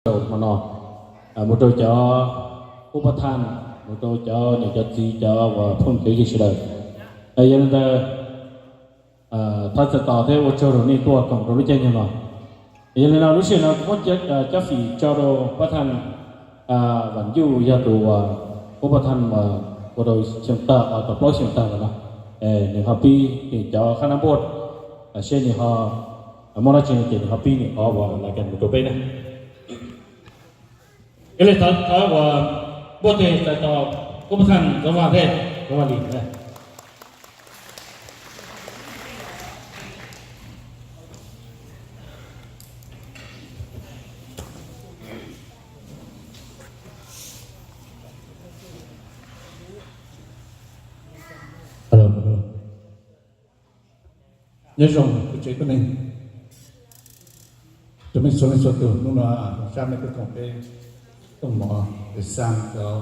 rau hmo no, mus rau cov ub pab thaj, mus rau cov niam cov txiv, cov uas phooj cov ywg sawv daws. Yog li ntawd, thov txais tos thiab ua tsaug rau nej tuaj koom rau lub caij nyoog no. Yog li no lub sij hawm no kuv muab cov fim tso rau pab thaj Vam Yuj, yog tus uas ub pab thaj ua rau xyoo tag, tau plaub xyoo tag lawm no. Nws ho pib nws cov qhab nab npuaj, seb nws ho muaj dab tsi no ces nws ho pib nws qhov uas lais kas mus rau peb na. Yog li thov, thov uas npuaj tes txais tos ub pab thaj Ntxoov Vaj thiab Ntxoov Vaj Lis na. Nyob zoo kuv tsev tuab neeg, tus mej txhua leej txhua tug. Hnub no zoo sab mej tub koom peb Tooj Mov, Lis Xaas, cov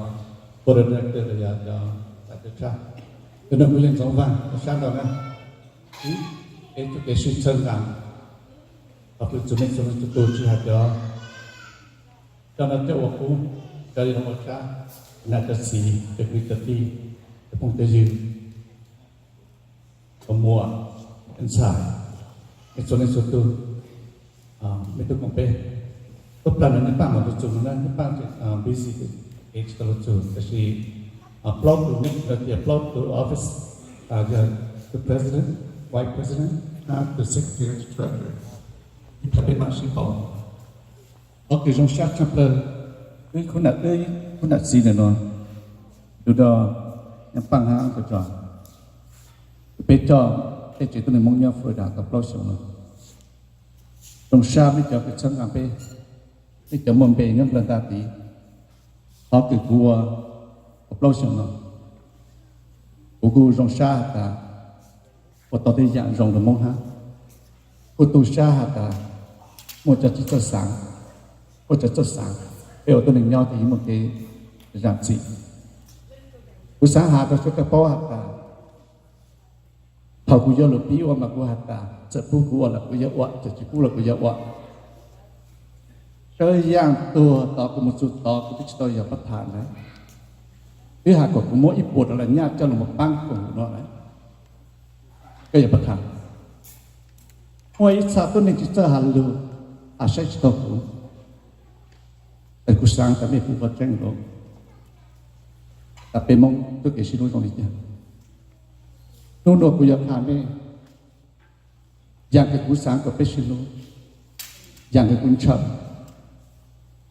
board of director los yog cov txawj tshaj. Tus no kuv yog Ntxoov Vaj, zoo sab ntau na. Ib, peb tug kev sib txhawb nqa, qhov pw txug mej txhua leej txhua tug tsis hais cov coj noj coj ua qub, cov yog ua sab, cov nam cov txiv, cov kwv cov tij, cov phooj cov ywg, cov muam, ntxhais, mej txhua leej txhua tug, mej tub koom peb. Tub plag no Nyab Paaj mam lug txug no na, Nyab Paaj busy, kev tsis tau lug txug, tab sis plaub tug, tias plaub tug office, yog tus president, vice president, hab tus secretary, ib pliag peb mam sib paub. Qhov kws zoo sab tshaj plawg, wb khub nam, wb khub nam txiv ntawm no, tus dog Nyab Paaj hab tus tso, peb coj tej tsev tuab neeg Moob nyob Florida tau plaub xyoos no. Zoo sab mej cov kws txhawb nqa peb, mej cov muaj npe nyob nplawg ntaj tid. Qhov kws kuv ua tau plaub xyoos no, kuv kuj zoo sab has tas ua tau tej yaam zoo rua Moob hab, kuj tu sab has tas muaj cov tsis txawj xaav, muaj cov txawj xaav, peb ua tuab neeg nyob ces yeej muaj kev zaam txim. Kuv xaav has rua sawv dlawg paub has tas thaum kuv yuav lug pib ua mas kuv has tas txawm pub kuv ua los kuv yuav ua, txawm tsis pub los kuv yuav ua. Sawv yaam tuag tod kuv mus txug tod kuv twb tsis tau yog pab tham na. Twb has kom kuv muab ib puas dollar nyaj coj lug paab koom no na, koj yog pab tham. Muaj ib txha tuab neeg tsis txawj has lug, has saib tsis taug kuv, es kuv xaav tas mej pum qhov tseeb lawm, tas peb Moob txuj kev sib hlub zoo li cas. Hnub nuav kuv yuav qha mej yaam kws kuv xaav kom peb sib hlub, yaam kws kuv ntshaw.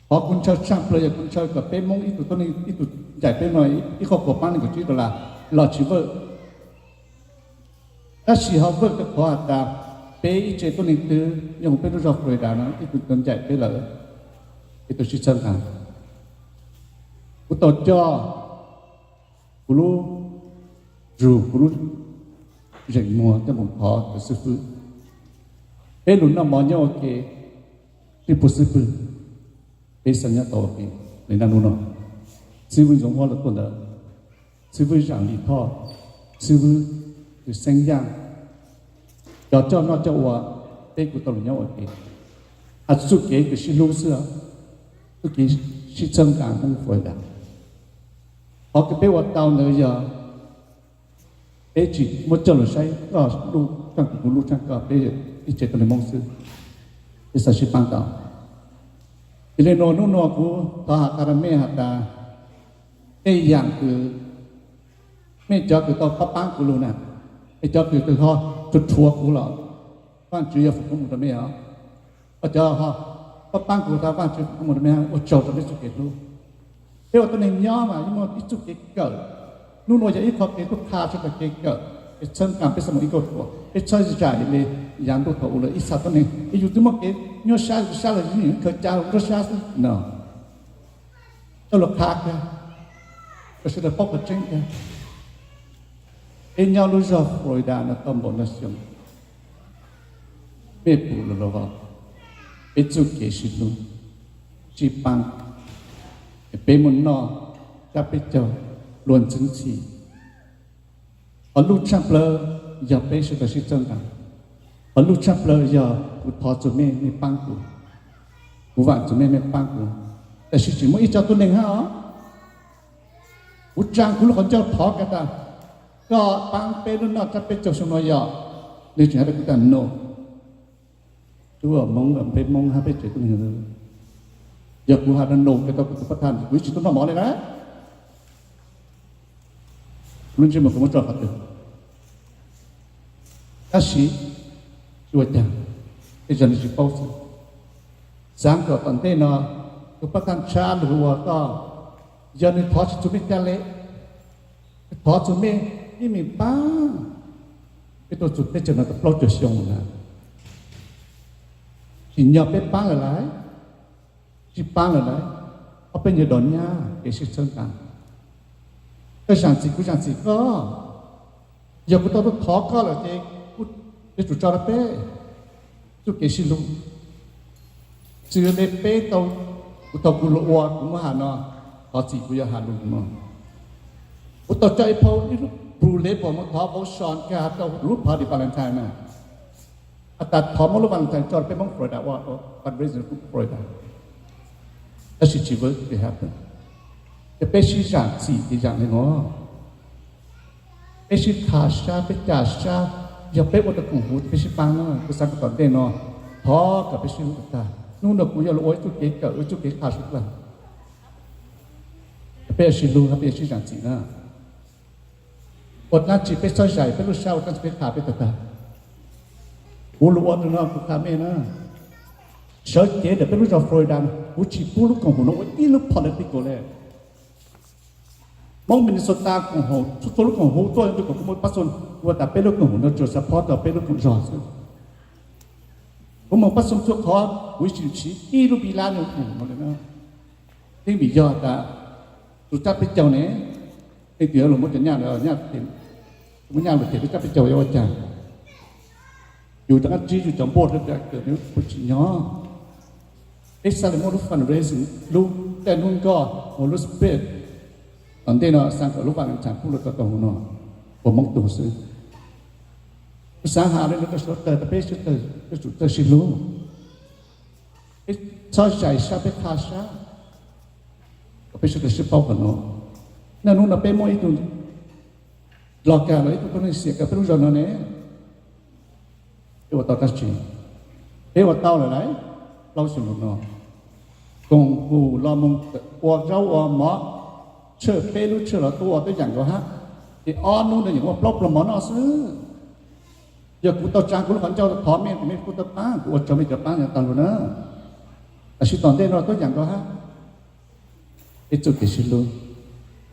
Qhov kuv ntshaw tshaj plawg yog kuv ntshaw kom peb Moob ib tug tuab neeg, ib tug ncaim peb no ib qho kuas paab neeg nkaum tsib dollar los tsis vawj. Tab sis ho vawj rua qhov has tas peb ib tse tuab neeg twg nyob huv peb lub zog Florida no ib tug tau ncaim peb lawm, ib tug sib txhawb nqa. Kuv tau coj kuv lub zug, kuv lub zeem muag coj moog thov tus xib fwb. Peb lug noj mov nyob ua ke, sib puag xib pwg, peb xaav nyob tau ua ke le naj nub no. Xib fwb Ntxoov Huab lawv tuaj ntawd, xib fwb Zaam Lis Thoj, xib fwb Kws Xeeb Yaaj, cov coj noj coj ua, peb kuj tau lug nyob ua ke. Has txuj kev kws sib hlub xwb, txuj kev sib txhawb nqa Moob Florida. Qhov kws peb ua tau ntawd yog peb tsis muab coj lug saib koj lub tshaaj kuv lub tshaaj koj, peb ib tse tuab neeg Moob xwb, peb xaav sib paab tau. Yog le nuav nub nuav kuv thov has qha rua mej has tas tej yaam kws mej cov kws tau paab paab kuv lug na, es cov kws tau ho rhuav rhuav kuv los, Vaajtswv yuav foom koob moov rua mej os. Cov ho paab paab kuv tas Vaajtswv foom koob moov rua mej, ua tsaug rua mej txuj kev hlub. Peb ua tuab neeg nyob mas yeej muaj ib txuj kev kawm. Nub nuav yog ib qho kev tuaj qha txug kev kawm, kev txhawb nqa peb xaav moog ib kauj ruam, peb txhawb zam le yav ntuj thaum u lawm ib txha tuab neeg, es yug twb muaj kev nyuaj sab sab los yeej khaws ca rua nruab sab xwb no. Coj lug qha kag, kom sawv daws paub qhov tseeb kag. Peb nyob lub zog Florida no tau npaum no xyoo, mej pum lug los, peb txuj kev sib hlub, sib paab, peb muaj noj, sab peb caug, luag ntxwv ntxhi. Qhov luj tshaj plawg yog peb sawv daws sib txhawb nqa. Qhov luj tshaj plawg yog kuv thov txug mej, mej paab kuv. Kuv vam txug mej, mej paab kuv, tab sis tsis muaj ib co tuab neeg hab os. Kuv tsaa kuv lub qhov ncauj thov kag tas, koj paab peb lub noj tsab peb caug xyoo no yog? Nwg tseem has rua kuv tas no. Tub Moob, peb Moob hab peb tsev tuab neeg, yog kuv has rua no kag tau kuv tug pab thaj, kuv tsis tuaj noj mov le na. Lub ntsej muag kuv muab tso qhov twg? Tab sis tsis ua caag, tej zag nwg tsis paub xwb. Xaav kom tom ntej no tug pab thaj tshab lug ua koj, yog nwg thov tsis txug mej ca le, thov txug mej ib me paab, peb tuaj txug teb chaws no tau plaub caug xyoo lawm na. Tsim nyog peb paab lawm lauj, tsis paab lawm lauj, ob peb nyuag dog nyab kev sib txhawb nqaa. Koj zaam txim kuv zaam txim koj, yog kuv tau tuaj thov koj lawm ces kuv yuav tsum tso rua peb txuj kev sib hlub. Txwm le peb tau, kuv thaus kuv lug ua kuv muab has no, thov txim kuv yuav has lug no. Kuv tau coj ib phau, ib lub blue label moog thov vauv Sean kag rua lub party Valentine na. Has tas thov muab lub Valentine tso rua peb Moob Florida ua fundraiser Florida. Tab sis tsis work, it happen. Ces peb sib zaam txim ces zaam le nuav. Peb sib qha sab, peb ca sab, yog peb ua tau koom huv peb sib paab na. Kuv xaav kom tom ntej no thov kom peb sib hlub tag. Hnub no kuv yuav lug ua ib txuj kev kawm, ua ib txuj kev qha sab dlawg. Peb yuav sib hlub hab peb yuav sib zaam txim na. Ua dlaab tsi peb txhob zais peb lub sab, ua dlaab tsi peb qha peb tag tag? Kuv lug ua rua no kuv qha mej na, sawv cev ntawm peb lub zog Florida, kuv tsis pub lub koom haum no ua ib lub political le. Moob Minnesota koom haum txhua txhua lub koom huv tuaj ntawm kuv, kuv muaj pab xoo, kuv has tas peb lub koom haum no tsuas support rua peb lub koom zog xwb. Kuv muaj pab xoo txhua qhov, kuv tsis siv ib lub npib lab rua lub koom haum no le na. Yeej vim yog tas tug tsab peb caug ne, leej twg yuav lug muab cov nyaj, muab nyaj lug them tug tsab peb caug yuav ua caag? Yus rov qab ntsib yus cov board of director, puas tsim nyog? Peb xaav le muab lub fundraising, lub caij nub nkoj, ua lub spirit. Tom ntej no xaav kom lub Valentine pub lug rua tau huv no, ua Moob tug xwb. Kuv xaav has le nuav rua sawv dlawg tas peb sawv dlawg yuav tsum txawj sib hlub. Peb txhob zais sab, peb qha sab, kom peb sawv dlawg sib paub qhov nuav. Naj nub no peb muaj ib tug log kag los ib tug tuab neeg xiam kag peb lub zog no ne, peb ua tau dlaab tsi? Peb ua tau lawm lauj, plaub xyoo lug no. Koom haum los moog ua zaub ua mov, tshaj peb lub tshaj los tuaj ua tuab yaam nkaus hab. Ces ob nub no yeej muaj plaub pluag mov noj xwb. Yog kuv tau tsaa kuv lub qhov ncauj thov mej, mej kuj tau paab, kuv ua tsaug mej cov paab yav taag lug na. Tab sis tom ntej no tuab yaam nkaus hab. Peb txuj kev sib hlub,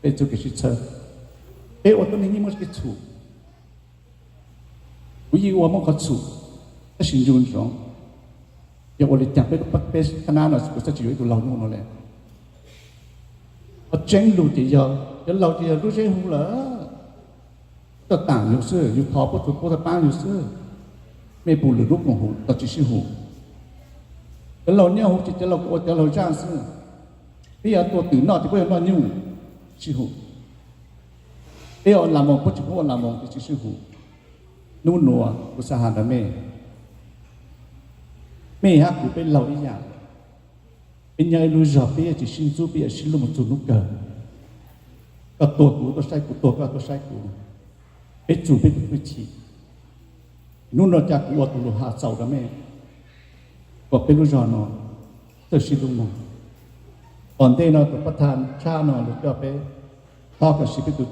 peb txuj kev sib txhawb, peb ua tuab neeg yeej muaj kev txhum. Kuv yeej ua muaj qhov txhum, tab sis ncu ntsoov, yog ua le caag peb, peb qhab nab no kuv txhaj tsis yuav ib tug laug nub no le. Qhov tseeb lug ces yog cov laug ces yog lub zeb huv lawm, tau taam yug xwb, yug thov puab tug puab tau paab yug xwb. Mej puj lwm lub koom huv tau tsis sib hum. Cov laug nyob huv ces cov laug kuj ua cov laug zaaj xwb. Peb yog tuaj twm noj ces puab yog noj nyuj, sib hum. Peb ua las moos puab tsis pub ua las moos ces tsis sib hum. Nub nuav kuv xaav has rua mej, mej hab kuv peb laug ib yaam, peb nyob ib lub zog peb yuav tsis sib ntxub, peb yuav sib hlub moog txug nub kawg. Koj tuag kuv tuaj saib, kuv tuag koj tuaj saib kuv. Peb txug peb tug hwj chim. Nub no ca kuv ua tug lug has txaus rua mej, kom peb lub zog no txawj sib hlub moog. Tom ntej no tug pab thaj tshab no lug coj peb, thov kom siv peb tug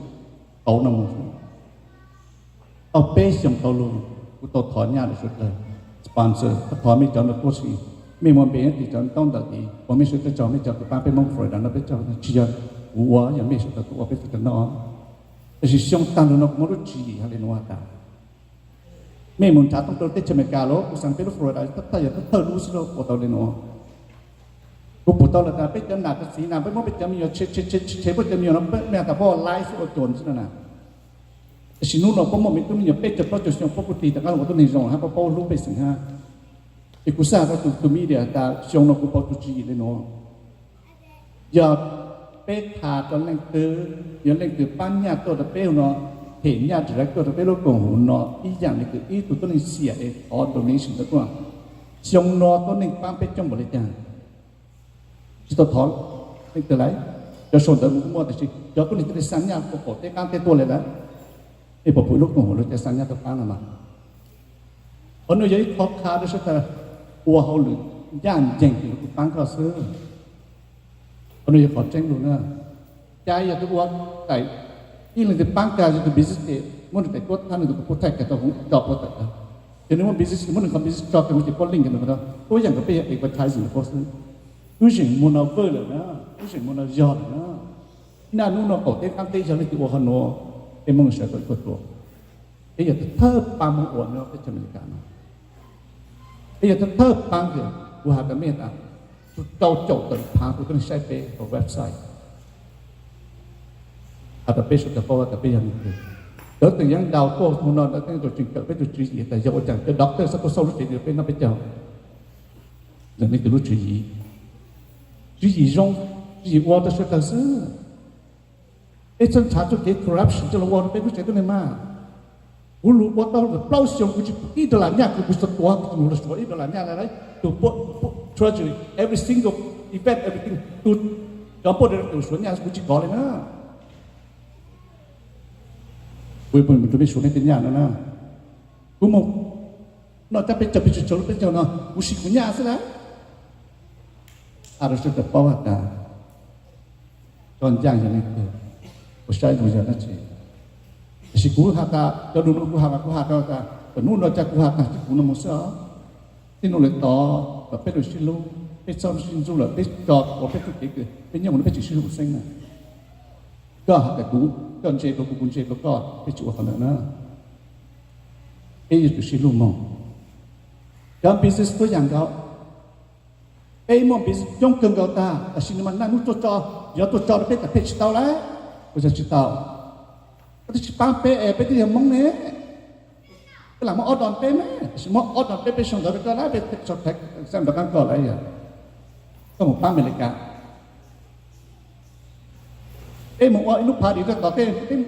tauv no moog. Tau peb xyoos tau lug, kuv tau thov nyaj rua sawv dlawg sponsor, thov mej cov no tuab si, mej muaj npe nyob tim cov ntaub ntawv tid, ua mej sawv dlawg tsaug, mej cov kws paab peb Moob Florida no peb cov tsis yog kuv ua, yog mej sawv dlawg tuaj ua peb tug cov no. Tab sis xyoo taag lug no kuv muaj lub tswv yim hab le nuav has tas, mej moog nrhav tooj rua teb chaws Amelikas los kuv xaav peb lub Florida thawj yog thawj lub xwb los ua tau le nuav. Kuv pum tau lawm tas peb cov nam cov txiv na peb muab peb cov me nyuam tshe tshe tshe puab cov me nyuam no mej has tas puab ua life ua coos xwb no na. Tab sis nub no puab muaj me tub me nyuam peb caug plaub caug xyoo puab kuj tig rov qab lug ua tuab neeg zoo hab puab paub hlub pej xeem hab. Ces kuv xaav has rua tug, tug media tas xyoo no kuv paub tug tswv yim le nuav. Yog peb qha rua leej twg, yog leej twg paab nyaj tuaj rua peb huv no, phem nyaj direct tuaj rua peb lub koom huv no ib yaam le kws ib tug tuab neeg xiam es thov donation tuaj. Xyoo no tuab neeg paab peb coob npaum le caag? Tsis tau thov leej twg lawm. Cov sau ntawv mus kuj muaj, tab sis cov tuab neeg thiaj li xa nyaj ua qaum teb qaab teb tuaj li lawm. Nej puas pum lub koom haum lub caij xa nyaj tuaj paab no mas? Qhov nuav yog ib qho qha rua sawv daws ua hauj lwm ncaj ncees ces lawv kuj paab koj xwb. Qhov nuav yog qhov tseeb lug na. Cas yog tus ua, ib leeg twg paab kag yog tus business ces muab nwg daim duab thab nwg tus khuv pub thaij kag rau hauv tso puab tawm kag. Ces nwg muaj business, muab nwg qhov business tso kag ces puab link kag nwg qhov, tuab yaam nkawd peb yog advertising rua puab xwb. Tub zeem muag no vwj lawm na, tub zeem muag no yog lawm na. Naj nub no qaum teb qaab teb yog leej twg ua qhov nuav, peb Moob sawv daws tuaj tuaj. Peb yog thawj thawj paab Moob ua nyob teb chaws Amelikas no. Peb yog thawj thawj paab, kuv has tas mej tas, rau caum tawm phaav kuv tuab neeg saib peb rau website. Has tas peb sawv daws paub tas peb yog leej twg. Cov twg yeej ntaus tuaj hu no ntawd tej tseem kawm peb tug tswv yim tas yog ua cas cov doctor xab tuaj xauj lub tsev twg peb noj peb caug. Ntawm leej twg lub tswv yim? Tswv yim zoo, tswv yim ua rau sawv daws xwb. Peb txhawb nrhav txuj kev corruption coj los ua rau peb lub tsev tuab neeg mas. Kuv lug ua tau plaub xyoo kuv tsis pum ib dollar nyaj, kuv, kuv tsis tau tuav, kuv tsis mus lug suav ib dollar nyaj li lawm. Tus pub, pub treasury, every single event, everything, tus cov pub tus suav nyaj kuv tsis kov li na. Kuv yuav pum mus rau peb suav nej tej nyaj no na. Kuv mus noj cab peb caug, peb caug, peb caug no kuv siv kuv nyaj xwb na. Has rau sawv daws paub has tas cov ncaaj yog leej twg, ua saib zoo yog dab tsi. Tab sis kuv has tas cov lug no kuv has mas kuv has rau tas, thaum nub no cas kuv has tag tsis kuv no mus xwb os. Txij nuav lawm tod kom peb lug sib hlub, peb txhob sib ntxub lawm, peb tso ua peb txuj kev kws peb nyob mus no peb tseem sib hlub xeeb na. Koj has tas kuv, koj ntse rau kuv, kuv ntse rau koj, peb tsis ua qhov ntawd na. Peb yuav tsum sib hlub moog. Cov business tuab yaam nkaus, peb muaj business coob kawg nkaus tag, tab sis nws mas naj nub tuaj tso, yog tuaj tso rau peb tas peb tsis tau lawm. Ua cas tsis tau? Koj twb tsis paab peb es peb twb yog Moob ne. Peb lam muab ob dollar peb ne, tab sis muab ob dollar peb, peb sau ntawv rau koj lawm, peb sau thaiv xam rov qaab koj lawm yog koj mus paab Amelikas. Peb mus ua ib lub party rau tom tej, peb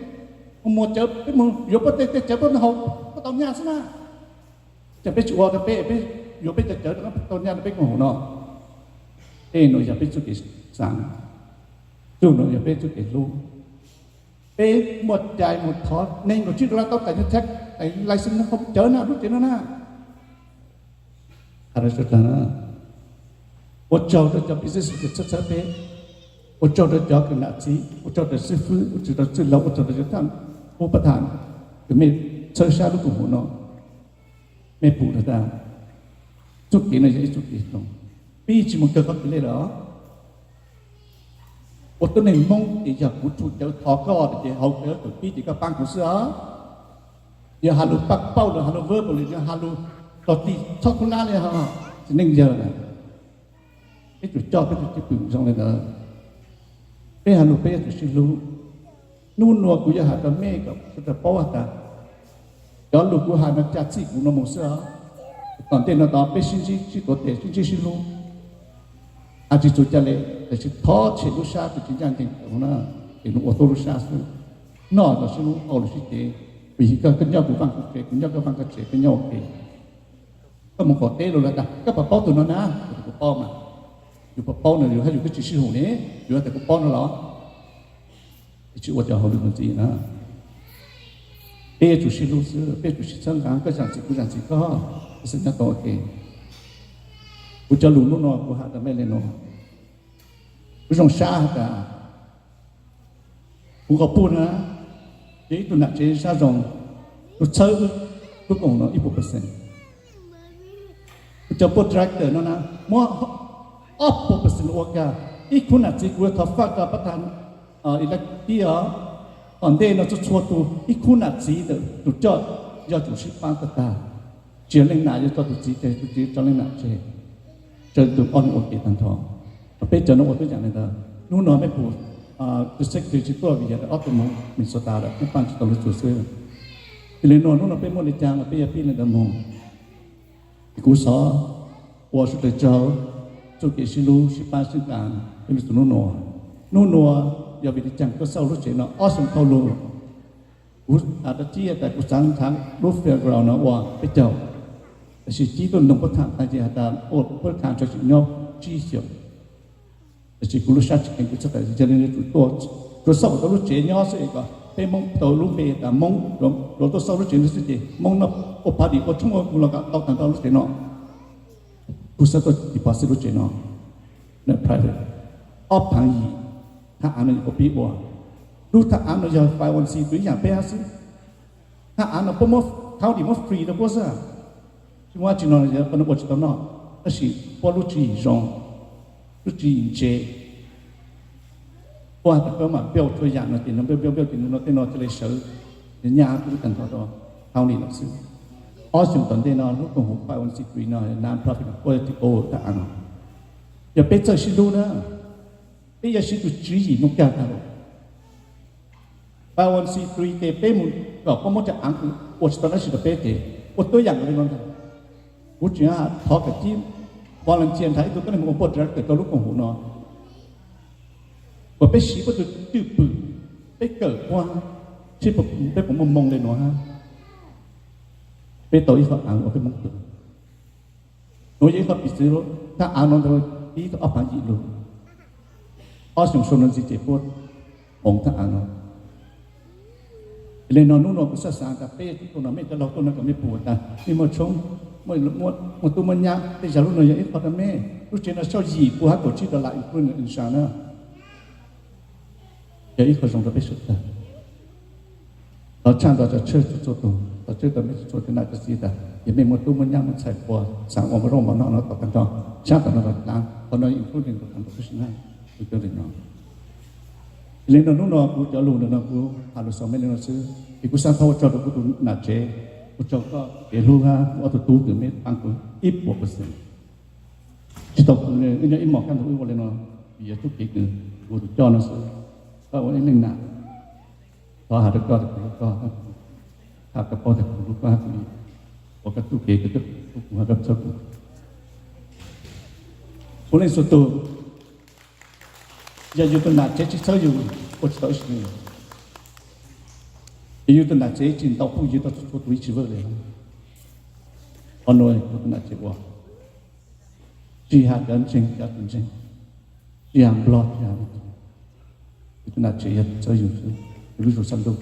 mus muag cawv, peb mus yuav puab tej, tej cawv puab haus puab tau nyaj xwb na. Cas peb tsis ua rau peb, peb yuav peb cov cawv rau tau nyaj rau peb koom haum no. Tej nuav yog peb txuj kev xaav, txuj nuav yog peb txuj kev hlub. Peb muaj cai mus thov neeg kaum tsib dollar tau tais tax, tais license no, cawv na, lub tsev no na. Has rau sawv daws na, ua tsaug rau cov business kws txhawb txhawb peb, ua tsaug rau cov kws nam txiv, ua tsaug rau xib fwb, ua tsaug rau txwj laug, ua tsaug rau cov thaj, ua pab tham kws mej txhawb sab lub koom haum no. Mej pum tas txuj kev no yog ib txuj kev zoo, peb yeej tsis mus kawg qhov twg li lawm. Ua tuab neeg Moob ces yog kuv tshum cawv thov koj ces hauv cawv tawm pib ces koj paab kuv xwb os. Yog has lug paj pauj los has lug verbal los yog has lug tog tig txhob kub nab li, tsis neej yawg na. Peb tsum coj peb tug cwj pwm zoo li ntawd. Peb has lug peb yuav tsum sib hlub. Nub nua kuv yuav has rau mej kom sawv daws paub has tas cov lug kuv has no ca txij kuv no mus xwb os. Tom ntej no tod peb sib ntsib sib tuav tes sib ntsib sib hlub, has tsis txug ca le, tab sis thov tshem lub sab kws tsis ncaj ncees tawm na, es nws ua tuab lub sab xwb. Noj los sib hlub, haus los sib cev, vim koj nyob kuv vaaj kuv tsev, kuv nyob koj vaaj koj tsev, peb nyob ua ke. Koj mus qaum teb lug lawm tas koj puas paub tug no na? Kuv paub mas. Yus puas paub no, yus hab yus twb tsis sib hum ne, yus has tas kuv paub no los? Tsis ua cov hauj lwm ntxiv na. Peb yuav tsum sib hlub xwb, peb yuav tsum sib txhawb nqaa, koj zam txim kuv zam txim koj, peb xaav nyob tau ua ke. Kuv cov lus nub nua kuv has rau mej le nuav, kuv zoo sab has tas kuv qhov puj na, yog ib tug nam tsev sab zoo, kuv txhawb lub koom no ib puas percent. Kuv cov board director no na, muab ob puas percent ua kag, ib khub nam txiv kuv yuav thov faj rau pab tham elected os. Tom ntej no txhua txhua tus ib khub nam txiv ntawm tus coj yuav tsum sib pab tag tag. Tsis yog leej nam yuav tso tus txiv tseg, tus txiv tso leej nam tseg, tsawg tus ob leeg ua ke tag nrho. Peb cov no ua tuab yaam li ntawd. Nub no mej pum tus secretary tsis tuaj vim yog ob tug moog Minnesota lawm, mej paab tsis tau lug txug xwb. Tes le nuav nub no peb muaj le caag los peb yuav pib le ntawd moog. Kuv xov ua sawv daws tsaug txuj kev sib hlub sib pab sib nqaa peb lug txug nub nua. Nub nua yog vim le caag koj xauj lub tsev no ob xyoo dhau lug. Kuv has rau Cib tas kuv xaav nrhav lub fairground no ua peb caug, tab sis Cib tuaj noog puab tham tas ces has tas ua puab khav tso tsim nyob tsib xyoos. Tiam sis kuv lub sab tsis kheev, kuv txhaj tas yog li no yuav tsum tuaj, tsuas xauj kom tau lub tsev nyob xwb es kom peb Hmoob tau lub npe tas Hmoob, yuav tuaj xauj lub tsev no xwb ces Hmoob no ua party ua tshoob ua mus los kom tau tag nrho lub tsev no. Kuv xav tuaj deposit lub tsev no, private, ob phav yim. Thaj av no yog kuv pib ua, lub thaj av no yog five oh one c three ib yam peb hab xwb. Thaj av no puab muab, county muab free rau puab xwb. Tsis muaj dab tsi no, ua tsis tau noj, tab sis puab lub tswv yim zoo, lub tswv yim ntse. Puab has tas koj mam build txhua yam no ces nws build build build ces nws no tej no cia li sawv, nyaj tub tag nrho rau county lawm xwb. Ob xyoos tom ntej no lub koom haum five oh one c three no non-profit no puab tiv thaj av no. Yog peb txawj sib hlub na, peb yuav siv tus tswv yim no kag tag lawm. Five oh one c three ces peb mus kom puab muab cov av ua tsis tau dab tsi rau peb ces ua tuab yam li no ntag. Kuv tseem thov kom cib volunteer ntag ib tug tuab neeg mus ua board director rau lub koom haum no, kom peb siv puab tus cwj pwm, peb kawm puab, seb peb puas muaj moo li no hab. Peb tau ib qho av uas peb Hmoob kawm. Nuav yog ib qho piv txwv, thaj av no ntawd ib ob phav yim lug, ob xyoos sau no ntxiv ces puab hmoov thaj av no. Yog li no hnub no kuv xav xav tas peb tub tug no mej cov laug tuaj no kom mej pum tas mej muaj tshoob, muaj tub muaj nyab, tej zag lub no yog ib qho rau mej. Lub tsev no sauj yim pua hab kaum tsib dollar including insurance na. Yog ib qho zoo rau peb sawv daws. Thov tshaaj nrho cov tshawj txhua txhua tug, thov tshaaj tau mej txhua txhua cov nam cov txiv tas yog mej muaj tub muaj nyab muaj ntxhais puas xaav ua mov rooj mov noj no tom tag nrho, tshaaj tom no los dlaav, qhov no including rau tag nrho peb sawv daws. Kuv cov lus no, yog li no hnub no kuv cov lus ntawm no kuv has lus xaus mej li no xwb, es kuv xaav thov ua tsaug rau kuv tus nam tsev, ua tsaug koj kev hlub hab kuv ob tug tub kws mej paab kuv ib puas percent. Tsis tau kuv nyob ib mos kaj ntug wb ua li no, vim yog txuj kev kws kuv tus coj no xwb. Koj ua ib leej nam, thov has rau koj tas kuv hlub koj, has koj paub tas kuv hlub koj, kuv ua koj txuj kev kws kuv has koj txhawb kuv. Puav leej txhua tug, yog yus tus nam tsev tsis txhawb yus, ua tsis tau ib sim neej. Yog yus tus nam tsev tsis ntaus phooj ywg rau txhua txhua tus ib tsis vwj li. Qhov nuav kuv tus nam tsev ua, tsis has cov ntseeg cov tsis ntseeg, tsis has nplog tsis has, yus tus nam tsev yog txhawb yus xwb, yus lub zug xab ntuj.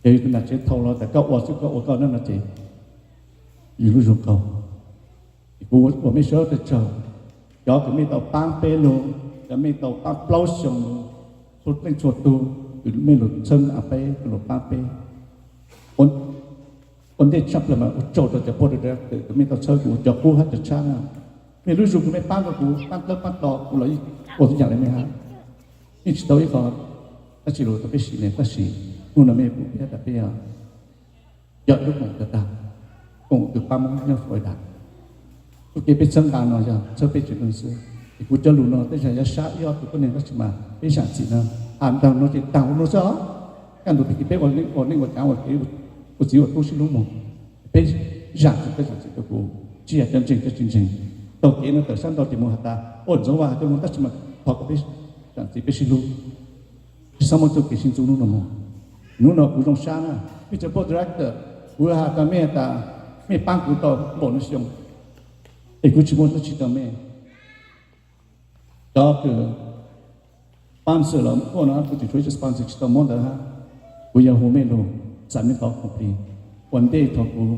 Yog yus tus nam tsev thaum los tas koj ua xwb, koj ua koj na no ces yus lub zug qaug. Es kuv ua mej sawv daws tsaug, cov kws mej tau paab peb lug, cov mej tau paab plaub xyoo lug, txhua leej txhua tug kws mej lug txhawb nqa peb, kws lug paab peb. Ua ntej tshaj plawg mas ua tsaug rau cov board of directors kws mej tau txhawb kuv cov qub hab cov tshab na. Mej lub zug kws mej paab rau kuv, paab dlawb paab do kuv los ua txhua yam li mej hab. Yeej tsis tau ib qho dab tsi lug rau peb siv ne, tab sis hnub no mej pum peb tas peb yog ib lub koom tag, koom kws paab Moob nyob Florida. Txuj kev peb txhawb nqa no yog txhawb peb tsev neeg xwb. Es kuv cov lus no tej zag yuav sab ib ob tug tuab neeg tab sis mas peb zaam txim no, has tag no ces tag ua no xwb os. Kaj ntug pig kig peb ua neej ua caav ua kev ua txiv ua tub sib hlub moog, peb zaam txim, peb zaam txim rau kuv, tsis yog cov ntseeg cov tsis ntseeg. Taug kev no tawm sab ntau ces mus has tas ua Ntxoov Vaj has coj moog, tab sis mas thov kom peb zaam txim peb sib hlub, tsis txhob muab txuj kev sib ntxub hnub no moog. Hnub no kuv zoo sab na, mej cov board director, kuv has tas mej tas mej paab kuv tau npaum no xyoo, es kuv tsis muaj dab tsi rau mej. Cov kws sponsor los kuj no, kuv tseem tshuav ib co sponsor tsis tau muab ntawd hab, kuv yuav hu mej lug, xam mej qhov khoom plig ua ntej thaum kuv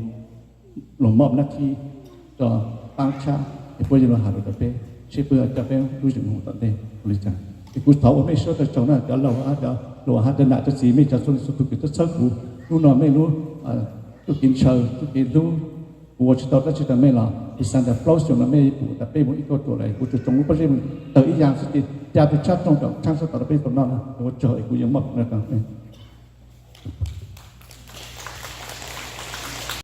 lug mob nab thib rau paab tshab, es puab yuav lug has lug rau peb seb puab yuav coj peb lub zeem moog tom ntej ua li cas. Es kuv thov ua mej sawv daws tsaug na, cov laug hab cov hluas hab cov nam cov txiv, mej cov txhua leej txhua tug kws tau txhawb kuv hnub no, mej lub txuj kev ntshaw txuj kev hlub. Kuv ua tsis tau dab tsi rau mej los kuv xaav tas plaub xyoo no mej pum tas peb moog ib kauj ruam lawm, kuv tsuas tsoo lub pob zeb moog tawg ib yaam xwb ces ca tug tshab rooj kom tshaab sab tom rau peb tau noj na. Ua tsaug es kuv yuav mob no rau mej.